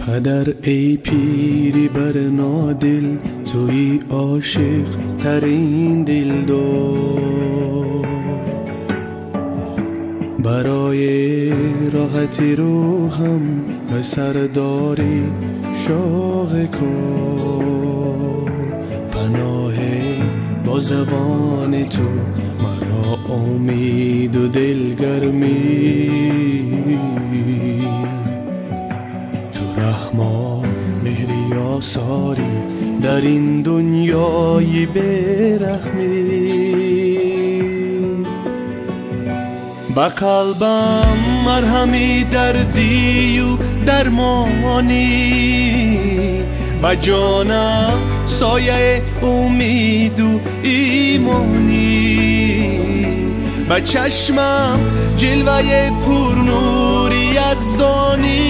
Падар эй пири барнодил, туи ошиқ тарин дилдор. Барои роҳати рӯҳам ба сардори шоғи кор. Паноҳе бо забони ту маро умеду дилгармӣ. Раҳмо меҳри осорӣ дар ин дунёи бераҳмӣ. Ба қалбам марҳами дардию дармонӣ, ба ҷонам сояи умеду имонӣ, ба чашмам ҷилваи пурнури яздонӣ.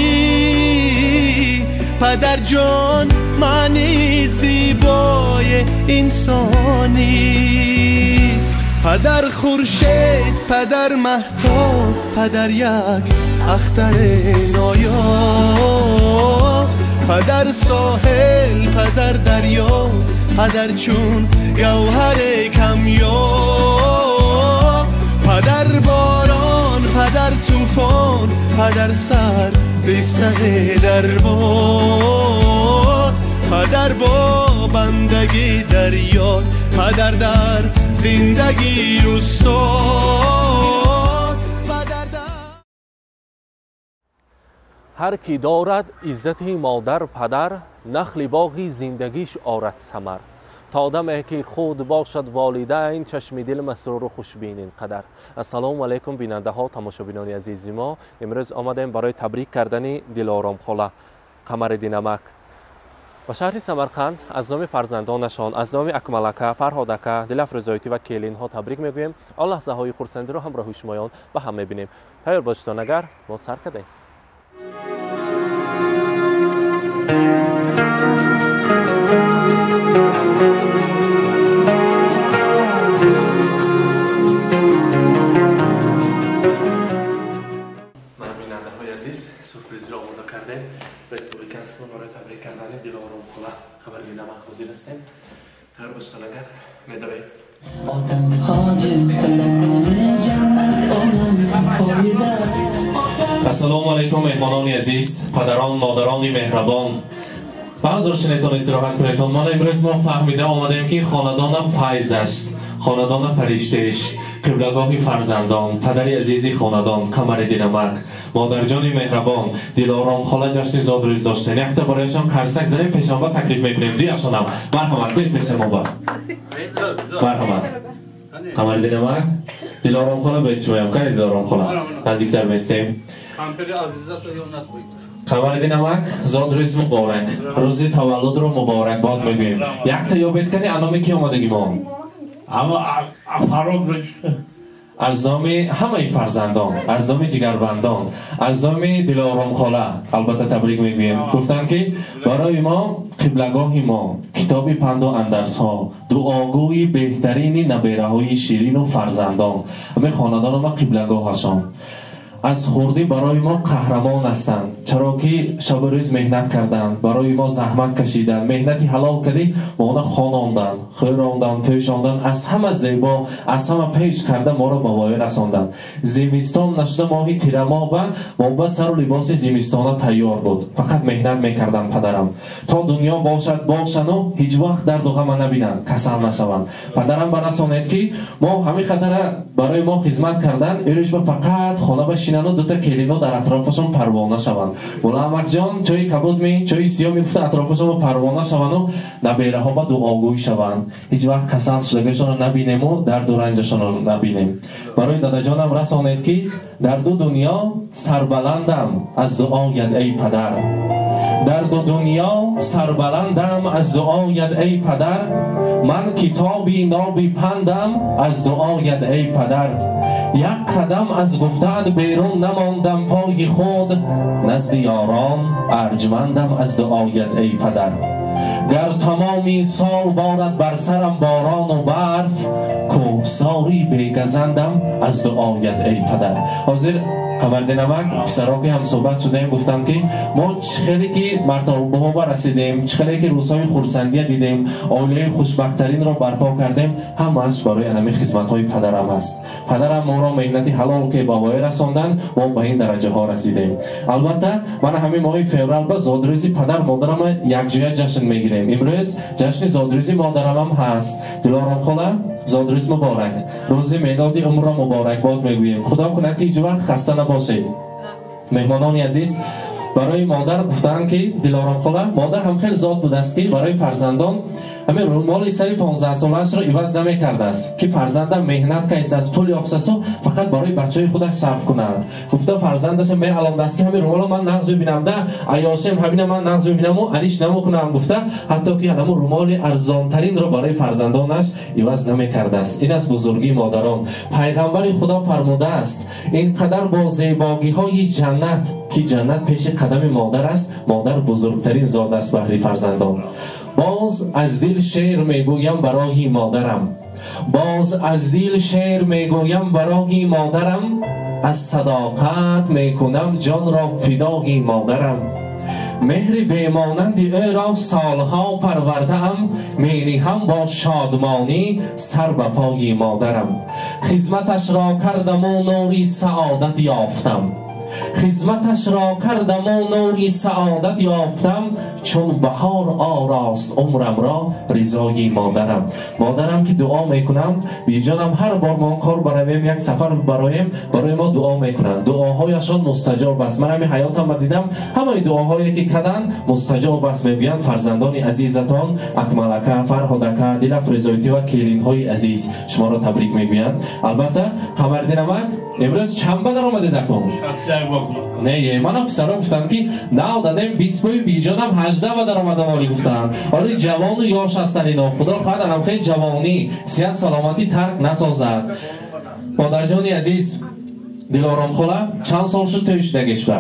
Падарҷон маъни зебои инсонӣ. Падар хуршед, падар маҳтоб, падар як ахтари ноёб, падар соҳил, падар дарё, падар чун гавҳари камёб, падар борон, падар тӯфон, падар сар бисари дарбор, падар бо бандагӣ дарёр, падар дар зиндагӣ устод, падар дар. Ҳар ки дорад иззати модар падар, нахли боғи зиндагиш орад самар. То одаме ки худ бошад волидайн, чашми дил масруру хушбин ин қадар. Ассалому алайкум бинандаҳо, тамошобинони азизи мо. Имрӯз омадем барои табрик кардани Дилоромхола Қамариддинамак ба шаҳри Самарқанд аз номи фарзандонашон, аз номи Акмалака, Фарҳодака, Дилафрӯзоитӣ ва келинҳо табрик мегӯем. Он лаҳзаҳои хурсандиро ҳамроҳи шумоён ба ҳам мебинем. Тайёр бошедон, агар мо сар кардем. Ман бинандаҳои азиз сюрпризро омода кардем. Республиканство барои табрик кардани Дилоромхола Қамариддинамак ҳозир ҳастем. Тайёр бошедон, агар медорем. Ассалому алайкум меҳмонони азиз, падарон, модарони меҳрабон. Ба ҳузур шинетон, истироҳат кунетон. Ман имрӯз мо фаҳмида омадем, ки хонадона файз аст, хонадона фариштаиш, қиблагоҳи фарзандон, падари азизи хонадон Қамариддинамак, модарҷони меҳрабон Дилоромхола ҷашни зодрӯз доштем. Якта барояшон қарсак занем, пешонба таклиф мекунем. Дуяшонам марҳамат, биед пешамоба. Марҳамат Қамариддинамак, Дилоромхола биед шумоям. Кани Дилоромхола наздиктар местем. Қамариддинамак, зодрӯз муборак, рӯзи таваллудро муборакбод мегӯем. Якта ёбед, кани аноми ки омадагимон? Аз номи ҳамаи фарзандон, аз номи ҷигарбандон, аз номи Дилоромхола албатта табрик мегӯем. Гуфтанд, ки барои мо қиблагоҳи мо, китоби панду андарсҳо, дуогӯи беҳтарини набераҳои ширину фарзандон, ҳамаи хонадоно ма қиблагоҳашон. Аз хурдӣ барои мо қаҳрамон ҳастанд, чаро ки шабу рӯз меҳнат карданд, барои мо заҳмат кашиданд, меҳнати ҳалол кардӣ моона хононданд, хӯронданд, пӯшонданд, аз ҳама зебо, аз ҳама пеш карда моро ба воя расонданд. Зимистон нашуда моҳи тирамоҳ ба мо ба сару либоси зимистона тайёр буд. Фақат меҳнат мекарданд падарам. То дунё бошад бошану ҳеҷ вақт дарду ғама набинанд, касал нашаванд. Падарам барасонед, ки мо ҳамин қадара барои мо хизмат карданд, ирӯш ба фақат хона ба шинану дута келино дар атрофашон парвона шаванд. Мулла Аҳмадҷон чойи кабуд ми, чойи сиёҳ ми гуфта атрофашон парвона шаванду набераҳо ба дуогӯй шаванд. Ҳеҷ вақт касал шудагиашонро набинему дарду ранҷашонро набинем. Барои дадаҷонам расонед, ки дар ду дунё сарбаландам аз дуоят эй падар. Дар ду дунё сарбаландам аз дуоят эй падар. Ман китоби ноби пандам аз дуоят эй падар. Як қадам аз гуфтаат берун намондам пои худ, назди ёрон арҷмандам аз дуоят эй падар. Гар тамоми сол борад бар сарам борону барф, кӯҳсори бегазандам аз дуоят эй падар. Ҳозир Қамардинамак писаро ки ҳамсӯҳбат шудаем, гуфтанд ки мо чӣ хеле ки мартабаҳо расидем, чӣ хеле ки рӯзҳои хурсандия дидем, оилаи хушбахттаринро барпо кардем, ҳамааш барои анами хизматҳои падарам аст. Падарам моро меҳнати ҳалол ки ба воя расонданд, мо ба ин дараҷаҳо расидем. Албатта мана ҳамин моҳи феврал ба зодрӯзи падар модарам якҷоя ҷашн мегирем. Имрӯз ҷашни зодрӯзи модарамам ҳаст. Дилором хола, зодрӯз муборак, рӯзи мелоди умрро муборакбод мегӯем. Худо кунад ки ҳеҷ вақт хаста набошед. Меҳмонони азиз, барои модар гуфтаанд ки Дилором хола, модар ҳам хеле зод будааст ки барои фарзандон ҳамин румоли сари 15 солаашро иваз намекардааст, ки фарзандам меҳнат кайсааст, пул ёфтасту фақат барои бачаҳои худаш сарф кунад. Гуфта фарзандаша меаломдааст ки ҳамин румоло ман нағз мебинам, да аёшем ҳамина ман нағз мебинаму алиш намекунам, гуфта ҳатто ки ҳамун румоли арзонтаринро барои фарзандонаш иваз намекардааст. Ин аст бузургии модарон. Пайғамбари Худо фармудааст: ин қадар бо зебогиҳои ҷаннат ки ҷаннат пеши қадами модар аст, модар бузургтарин зод аст баҳри фарзандон. Боз аз дил шеър мегӯям барои модарам, боз аз дил шеър мегӯям барои модарам, аз садоқат мекунам ҷонро фидои модарам. Меҳри бемонанди ӯро солҳо парвардаам, мениҳам бо шодмонӣ сар ба пои модарам. Хизматашро кардаму нури саодат ёфтам, хизматашро кардаму нури саодат ёфтам, чун баҳор орост умрамро ризои модарам. Модарам ки дуо мекунам, биҷонам ҳар бор мо кор баравем, як сафар бароем, барои мо дуо мекунанд. Дуоҳояшон мустаҷоб аст. Ман ҳамин ҳаётам дидам, ҳамаи дуоҳое ки карданд мустаҷоб аст, мегӯянд фарзандони азизатон Акмалака, Фарҳодака, Дилафрӯзойтӣ ва келинҳои азиз шуморо табрик мегӯянд. Албатта Қамардинамак имрӯз чанд ба даромадед акун? Не, манам писаро гуфтам ки нав дадем 20 бӯи биҷонам 18 ба даромадан оли гуфтанд. Оли ҷавону ёш ҳастанд ино. Худо хоҳад анам хеле ҷавонӣ, сиҳат саломатӣ тарк насозад. Модарҷони азиз, Дилором хола, чанд сол шуд тӯй шудагиш ба?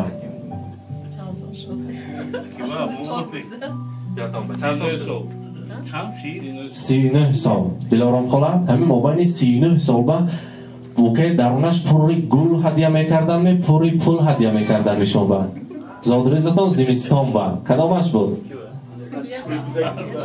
39 сол. Дилором хола, ҳамин мобайни 39 сол ба букет дарунаш пури гул ҳадя мекарданд, пури пул ҳадя мекарданд шумо ба. Зодрӯзатон зимистон ба. Кадомаш буд?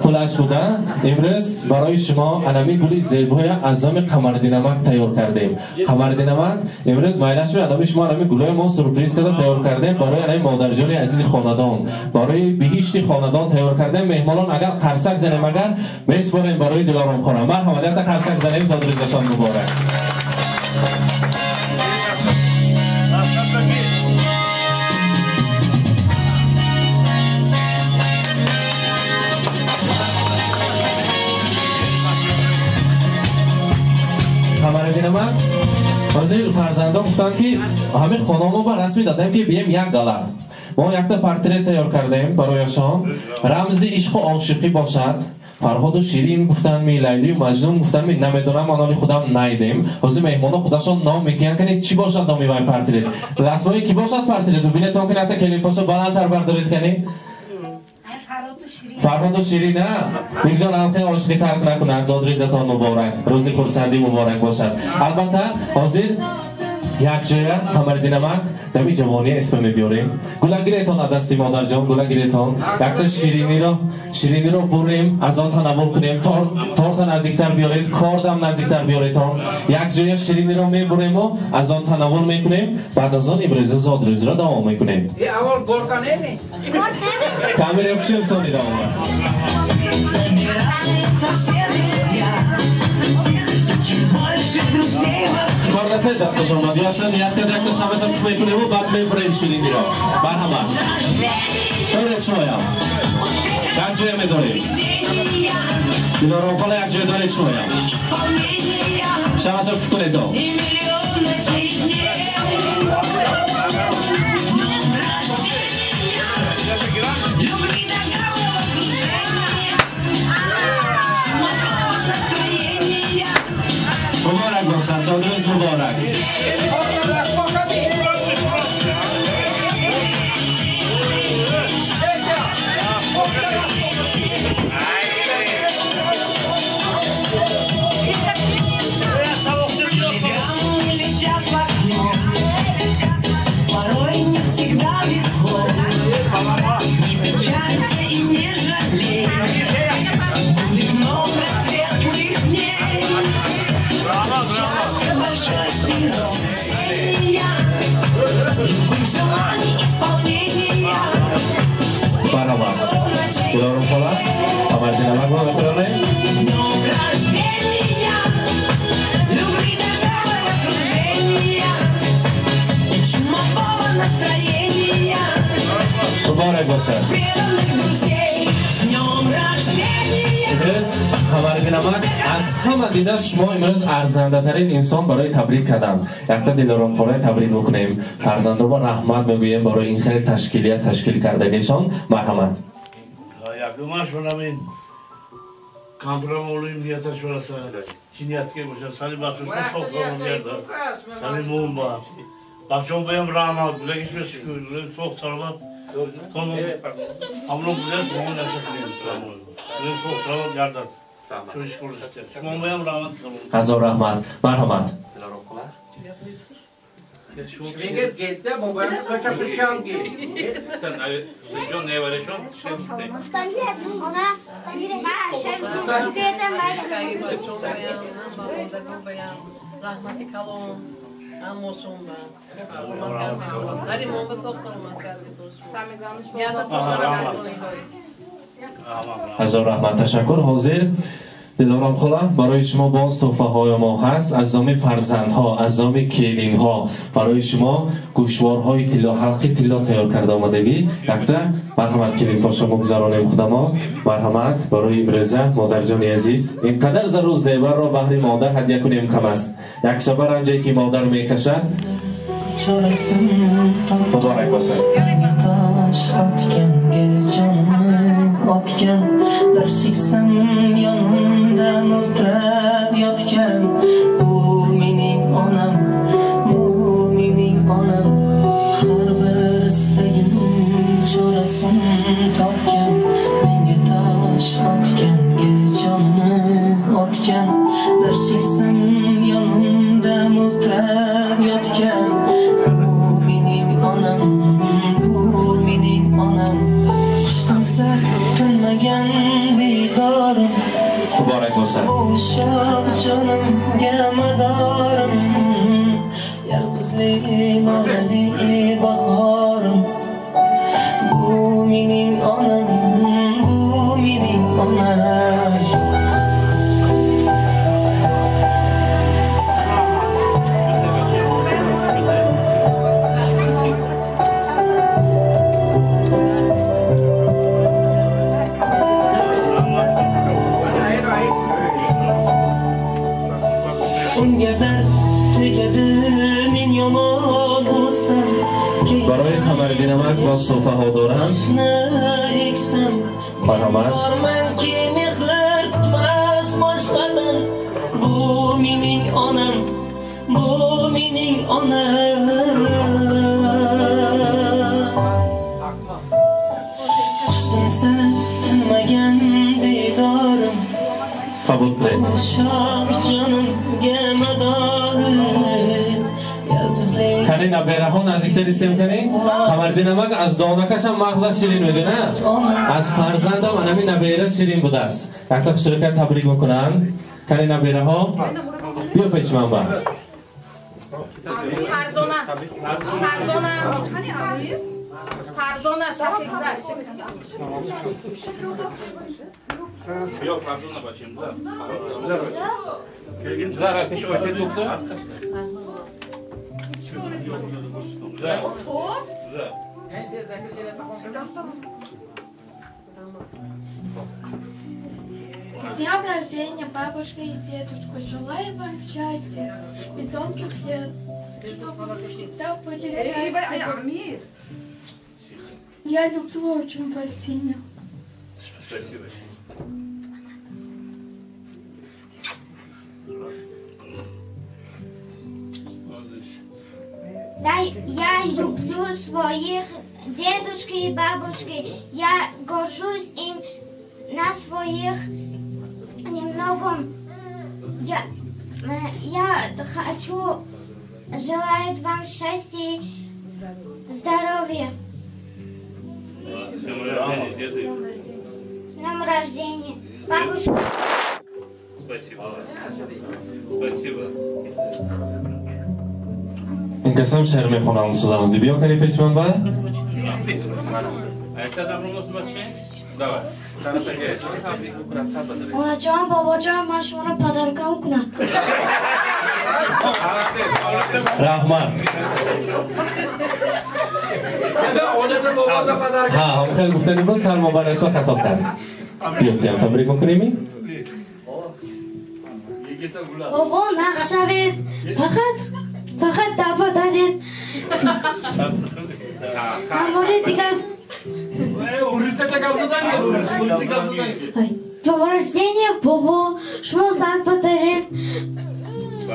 Пулаш буда. Имрӯз барои шумо анами гули зебоя аз номи Қамардинамак тайёр кардем. Қамардинамак имрӯз майлаш ме анами шумо анами гулои мо сюрприз карда тайёр кардем барои анами модарҷони азизи хонадон, барои биҳишти хонадон тайёр кардем. Меҳмонон агар қарсак занем, агар месупорем барои Дилором хона. Марҳамат, якта қарсак занем, зодрӯзашон муборак. Қамаридинамак ҳозир фарзандон гуфтанд ки ҳамин хонамо ба расми дадем ки бием як гала. Мо якта портрет тайёр кардем барояшон, рамзи ишқу ошиқӣ бошад. Фарҳоду Ширин гуфтанд ми, Лайлию Маҷнун гуфтанд ми, намедонам, аноли худам найдем. Ҳозир меҳмоно худашон ном метиҳанд, кани чӣ бошад номи вай портрет? Расмои ки бошад портрет? Бибинетон ки якта келинпошо баландтар бардоред кани. Фарҳоду Ширин, а? Бигзор ҳамхел ошиқӣ тарк накунанд. Зодрӯзатон муборак, рӯзи хурсандӣ муборак бошад. Албатта ҳозир якҷоя Қамардинамак дами ҷавония испа мебиёрем. Гула гиретон аз дасти модарҷон, гула гиретон. Якта шириниро бурем, аз он танаввул кунем. Торта наздиктар биёред, кордам наздиктар биёретон. Якҷоя шириниро мебурему аз он танаввул мекунем. Баъд аз он имрӯза зодрӯзро давом мекунем. Камера кушем сони давом аст. Корда тез хуш омад. Яшон якта якта шамаса мекунему, баъд мебурем шириниро. Марҳамат. Доред шумоям. Як ҷоя медорем. Дилором хола як ҷоя доред шумоям. Шамаса кунед. Муборак бошад, зодрӯз муборак. Марҳамат. Дилором хола, Қамариддин амак мо метавонем. Муборак бошад. Имрӯз Қамариддин амак аз ҳама дида шумо имрӯз арзандатарин инсон барои табрик кардан. Якта Дилором холаи табрик бикунем. Фарзандоба раҳмат мегӯем барои ин хеле ташкилият ташкил кардагишон. Марҳамат. Якумаш манамин кампрамолим нияташ бараса. Чӣ ният ки бошад, сари бачашон соғ гардад. Сари мон ба. Бачаҳо баям раҳмат, гулагиш бешукр, соғ саломат. Амро гулаш мо нашакрем. Соғ саломат гардад. Ҳазор раҳмат. Марҳамат. Ҳазор раҳмат. Ташаккур. Ҳозир Дилором хола, барои шумо боз туҳфаҳои мо ҳаст аз номи фарзандҳо, аз номи келинҳо. Барои шумо гӯшворҳои тилло, ҳалқи тилло тайёр карда омадагӣ. Якта марҳамат келинпошо мегузаронем худамо. Марҳамат барои имрӯза модарҷони азиз. Ин қадар зару зеварро баҳри модар ҳадя кунем кам аст. Як шаба ранҷе ки модар мекашад. Муборак бошад. Otgan bir cheksam yonimda mutrab yotgan bu mening onam, bu mening onam. Har bir istagimning chorasini topgan, menga tosh otganga jonini otgan. Bir cheksam yonimda mutrab yotgan bu mening onam, bu mening onam. Tinmagan bedorim, muborak bo'lsin. O'shoq jonimga madorim, yolg'izlik lolali bahorim. Bu mening onam, bu mening onam. Барои Қамариддин амак боз туҳфаҳо доранд. Марҳамат. Bu mening onam, bu mening onam. Qushdansa tinmagan bedorim, qabul qiling. Shoh jonimga madorim. Кани набераҳо наздиктар истем кани? Қамариддин амак аз донакашам мағзаш ширин медона? Аз фарзандам анами набера ширин будааст. Якта хушрӯка табрик бикунанд. Кани набераҳо биё пеши ман ба. Фарзона. Фарзона. Фарзона Шафиқза. Yo'q, Farzona bachim. Zara, necha oy ketdi? С днем рождения, бабушка и дедушка! Желаю вам счастья и долгих лет, чтобы вы всегда были счастливы. Я люблю очень вас сильно. Спасибо. Да, я люблю своих дедушки и бабушки. Я горжусь им на своих немного. Я хочу желать вам счастья и здоровья. С днем рождения, бабушка. Спасибо. Спасибо. Ин касам шеър мехонам, сузанузи. Биё кани пеши ман ба? Онаҷон, бобоҷон, ман шуморо падарка мекунам. Раҳмат. Ҳа, хеле гуфтани буд, сар мо бар нисбат хато кард. Биё, табрик мекунем? Бобо, нақш шавед, фақат дафъа даред. Ҳамори дигар. Днем рождения, бобо, шумо сад подаред,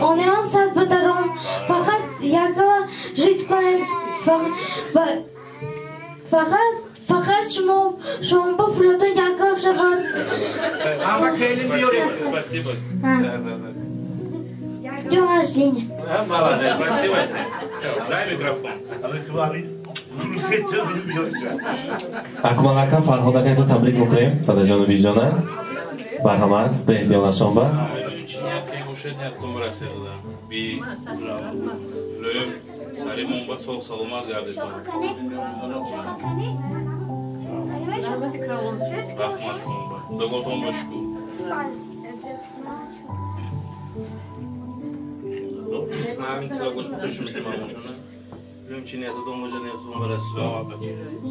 онеам сад подаром, фақат якала жить кунем, фақат шумо бо пулатон якала шавад. Спасибо. Днем рождения. Молодец, спасибо тебе. Дай микрофон. Акмал ака, Фарҳод ака, табрик мекунем, падаҷону биҷона. Марҳамат, ба эҳтиёлашон ба.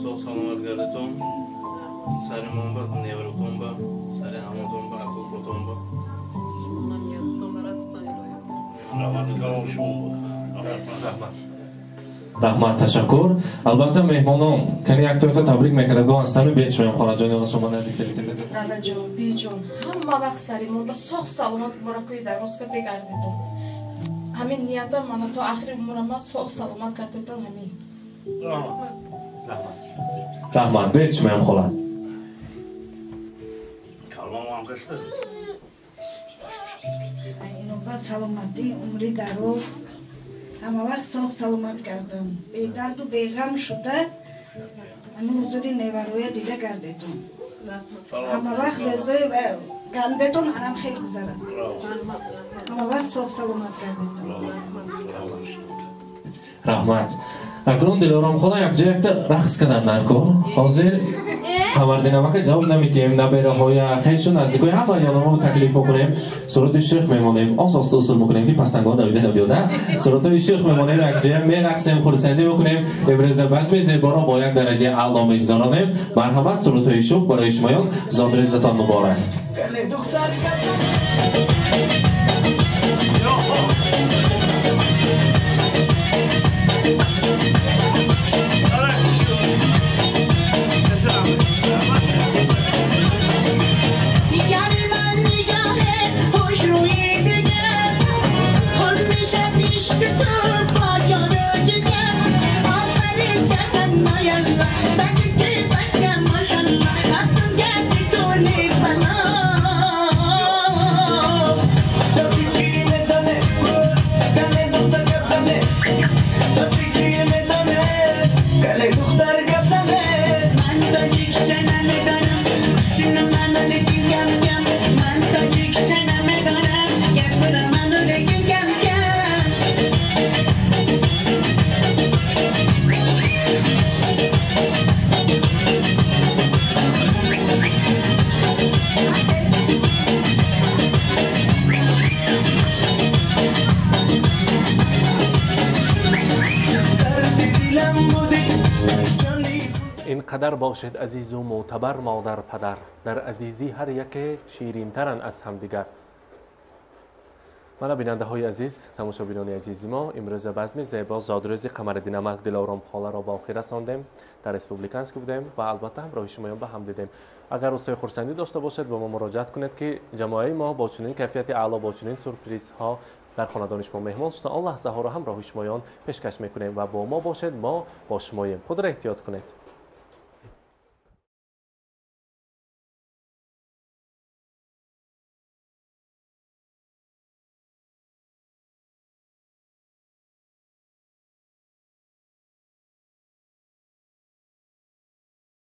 Соғ саломат гардетон, сари монба, невротонба, сари ҳамотонба, акукотонба. Раҳмат, ташаккур. Албатта меҳмонон, кани яктоята табрик мекардагон ҳастанд, биёед шумоям холаҷони она шумо наздик расидед. Дадаҷон, биҷон, ҳама вақт сари монба соғ саломат муборакои дарвозка бегардетон. Ҳамин ниятам мана то охири умрама соғ саломат гардетон, ҳамин. Раҳмат, биёед шумоям хола. Инова саломатӣ, умри дароз, ҳама вақт соғ саломат гардам, бедарду беғам шуда ҳамин ҳузури невароя дида гардетон. Ҳама вақт рӯзои гандетон анам хел гузарад. Ҳама вақт соғ саломат гардетон. Раҳмат. Акнун Дилором хола якҷо якта рақс кардан дар кор. Ҳозир Қамардинамака ҷавоб намедиҳем, набераҳоя, хешу наздикои ҳама ёномо таклиф мекунем, суруди шӯх мемонем, ост-оста усул мекунем, ки пасангоҳ давида набиёда. Сурудҳои шӯх мемонем, якҷоя мерақсем, хурсандӣ мекунем. Имрӯза базми зеборо бо як дараҷаи аъло мегузаронем. Марҳамат, сурудҳои шӯх барои шумоён. Зодрӯзатон муборак. Қадар бошед азизу мӯътабар модар падар, дар азизӣ ҳар яке ширинтаранд аз ҳамдигар. Мана бинандаҳои азиз, тамошобинони азизи мо, имрӯза базми зебо зодрӯзи Қамариддинамак Дилором холаро ба охир расондем. Дар Республиканск будем ва албатта ҳамроҳи шумоён ба ҳам дидем. Агар рӯзҳои хурсандӣ дошта бошед, ба мо муроҷиат кунед, ки ҷамоаи мо бо чунин кайфияти аъло, бо чунин сюрпризҳо дар хонадони шумо меҳмон шуда, он лаҳзаҳоро ҳамроҳи шумоён пешкаш мекунем ва бо мо бошед, мо бо шумоем. Худро эҳтиёт кунед.